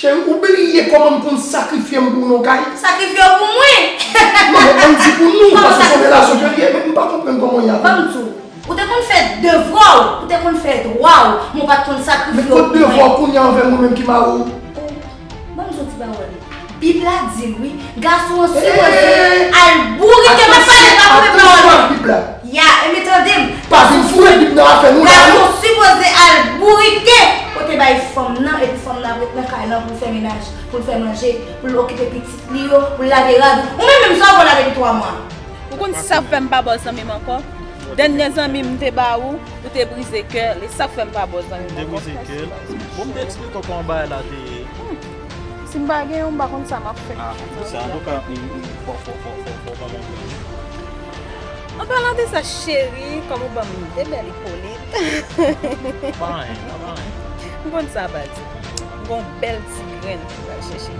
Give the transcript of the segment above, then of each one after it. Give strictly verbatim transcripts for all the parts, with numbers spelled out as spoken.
Cheri, ou bliye kòman m konn sakrifye m pou w nan kay? Sakrifye w pou mwen? Non, men ann di pou nou, paske se yon relasyon ke l ye, men m pa konprann kòman y ap. Ban m di w, ou te konn fè devwa w, ou te konn fè dwa w, men w pa t konn sakrifye w pou mwen. Men kot devwa w kounye a anvè mwen menm ki mari w? Oh, ban m di w ti pawòl. Bib la di l wi, gason an sipoze al bourike, men pale pa koupe pawòl mwen. Ya, enben tande m. Pa vin foure Bib nan afè nou la non. Gason sipoze al bourike kote bay fanm nan, epi fanm nan ap ret nan kay lan pou l fè menaj, pou l fè manje, pou l okipe pitit li yo, pou l lave rad. Ou menm menm sa w konn lave depi twa mwa. Ou konn sa k fè m pa ba w zanmi m ankò? Dènye zanmi m te ba ou, ou te brize kè l, e sa k fè m pa ba w zanmi m ankò. Ou te brize kè l? Bon, m te eksplike w kòman bagay la te ye. Si m pa gen yon, m pa konn sa m ap fè. Ah, pou sa, antouka, m, m, fò, fò, fò, fò, fò ban mwen yon. An palan de sa, cheri, kòm ou ban m de bèl ipolit. Pa anyen, pa anyen. M konn sa, baz. M gon bèl ti grenn pou al chèche.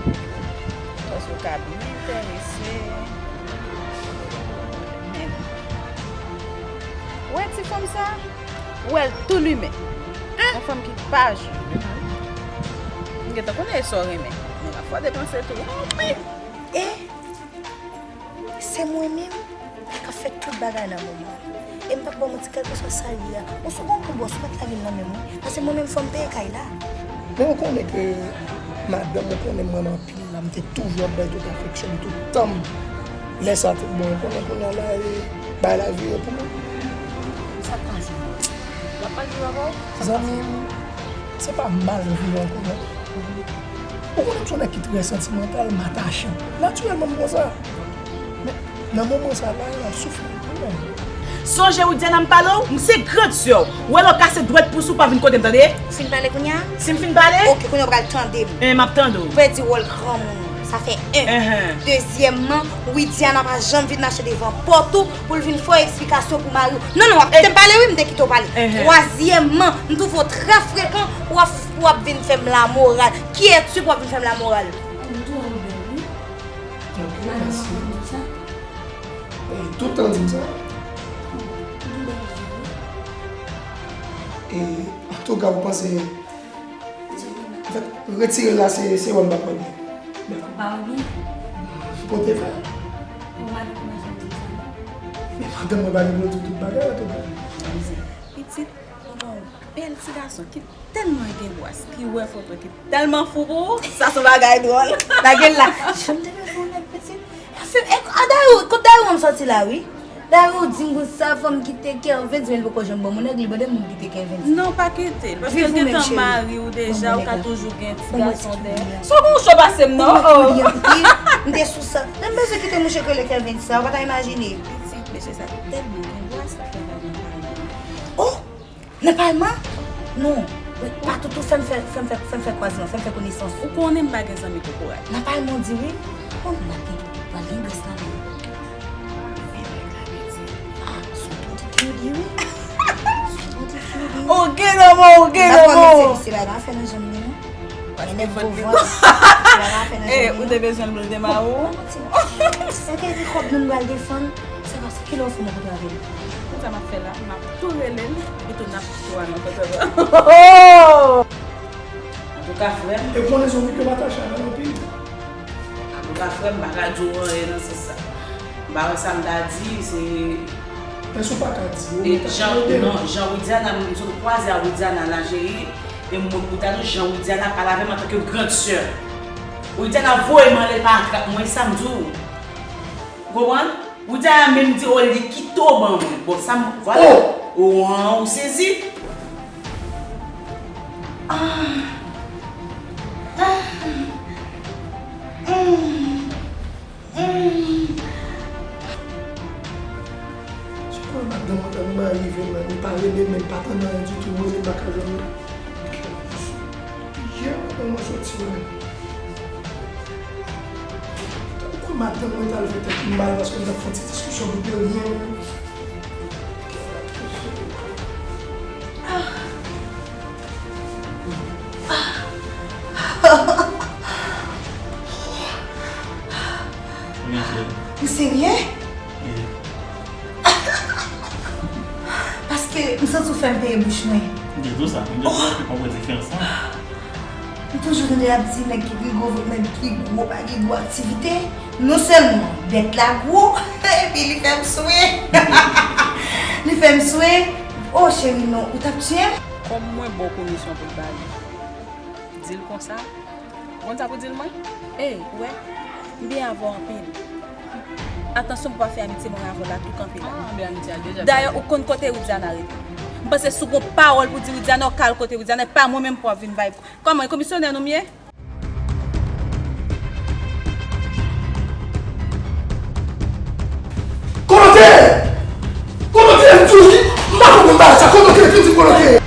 Paske w ka byen enterese. Men, ou wè ti fanm sa? Ou wè l tou limen. Yon fanm ki pa jwe. M gentan konnen e sa w renmen. Men lafwa depanse tou. E se mwen menm k ap fè tout bagay nan moman an. E m p ap ba w manti, kèlkeswa sa l ye a. Bon, si w gon bon bòs, ou mèt lage l nan men m wi. Paske mwen menm fò m peye kay la. Men ou konnen ke madanm ou konnen m renmen anpil. La, m te toujou ap bay tout afeksyon m, tout tan m. Lè sa te bon, konnen kounye a la, e, bagay la vire pou mwen. Sa k pase? L ap mal viv avè w? Zanmi m, se pa mal viv ankò non. Ou konnen m se yon nèg ki trè santimantal, m atachan. Natirèlman, m konsa. Men, nan moman sa la, m ap soufri anpil, men. Sonje Widiana m pale w, m se grand sè w. Ou wè lè w kase dwèt pous ou pa vin kote m tande. Ou fin pale kounye a? Si m fin pale? Oke, kounye a w pral tande m. Eh, m ap tande w. Ou pèdi wòl granmoun ou. Sa fè en. Enhen. Dezyèmman, Widiana pa janm vin mache devan pòt ou pou l vin fè w eksplikasyon pou mari w. Non, non, w ap kite m pale wi, m te kite w pale. Enhen. Twazyèmman, m twouve w trè frekan pou w ap, pou w ap vin fè m lamoral. Kiyès ou pou w ap vin fè m lamoral? Ou toujou bèl wi. Ok, mèsi. E, tout tan di m sa. E, antouka, ou panse, anfèt, retire l la, se, se wè m pa wè byen. Dakò. Pa wè byen? Pote fè. Ou mal imajine tout sa. Men madanm mwen pa gen pou l di tout bagay, antouka. Pitit, ou gon bèl ti gason ki tèlman gen gwas, ki wè foto, ki tèlman fou pou ou, sa se yon bagay dwòl. Lage l la. Janm te leve yon nèg pitit. Afè, e, a, Dayou, kot Dayou an soti la, wi. Dayou di m konsa, fò m kite Kervens, men li poko janm ban m yon nèg, li mande m pou m kite Kervens. Non, pa kite l, paske l gentan mari w deja, ou ka toujou gen ti gason dèyè. Sa w gon cho pase m, non? Oh. M te sou sa. Lè m bezwen kite mouche k rele Kervens sa, ou pa ta imajine. Pitit, mesye sa tèlman gen gwas, sa fè bagay. Oh! Nan palman? Non. Wi, pa toutou fè m fè, fè m fè, fè m fè kwazman, fè m fè konesans. Ou konnen m pa gen zanmi kokorat. Nan palman w di wi. Bon, m ap gen, pral gen gras nan men. Men nèg la beti. Ah, sou body ki w di wi. Sou body ki w di wi. Ou gen nan men, ou gen nan men. Dakò, mesye, mesye, bagay la fè nan janm li non. Paske fòt li gon. Eh, ou te bezwen l pou l te mari w? Sa te di kòb nou n pral defann. Se pa sa, kilè w fin rankontre avè l? Konn sa m ap fè la, m ap tou rele l, epi tou n ap tou al nan kòtò. Antouka, frè m. E konnen se yon fi ke m atache avè l anpil. Antouka, frè m, m pa ka di w anyen nan sans sa. M pa wè sa m ta di, se. Men si w pa ka di, ou mèt ap mande m. Non, jan Widiana, m sot kwaze a Widiana la, cheri, e m wè Widiana, jan Widiana pale avè m antanke grand sè. Widiana voye m anlè, l pa atrap mwen, sa m di w. Ou konprann? Ou di a menm di, oh, li kite w ban mwen. Bon, sa m, vwala. Oh! Ou, an, ou sezi. Ah. Ah. Mm. Mm. Se pou madanm mwen, tann mwen rive, man. Li pa rele m, li pa tann anyen ditou. Mwen, li pa ka jwenn mwen. Yè, madanm mwen soti, man. Tankou madanm mwen t al fè tèt li mal paske m t ap fè yon ti diskisyon pou de ryen. Ou serye? Paske m santi w fè m peye bouch mwen. M te di w sa, m te di w sa, ou konprann diferans lan. M toujou tande y ap di nèg ki pi gwo, nèg ki gwo pa gen gwo aktivite. Non sèlman bèt la gwo, epi li fè m swe. Li fè m swe. Oh cheri, non, ou t ap tiye m? Kòm mwen ba w komisyon pou l ba li, di l konsa. Ou konn sa pou di l mwen? Ey, ou wè, m byen avè w anpil. Atansyon pou w pa fè amitye mwen avè w la tou kanpe la. Ah, anben amitye a deja. Dayè, ou konn kote Widiana rete. M panse si w gon pawòl pou di Widiana, w ka al kote Widiana, e pa mwen menm pou w ap vin bay. Kòman, e komisyonè nou m ye? Kòmantè! Kòmantè, m di w wi, m pa konprann bagay sa. Kòmantè, ki di kòmantè?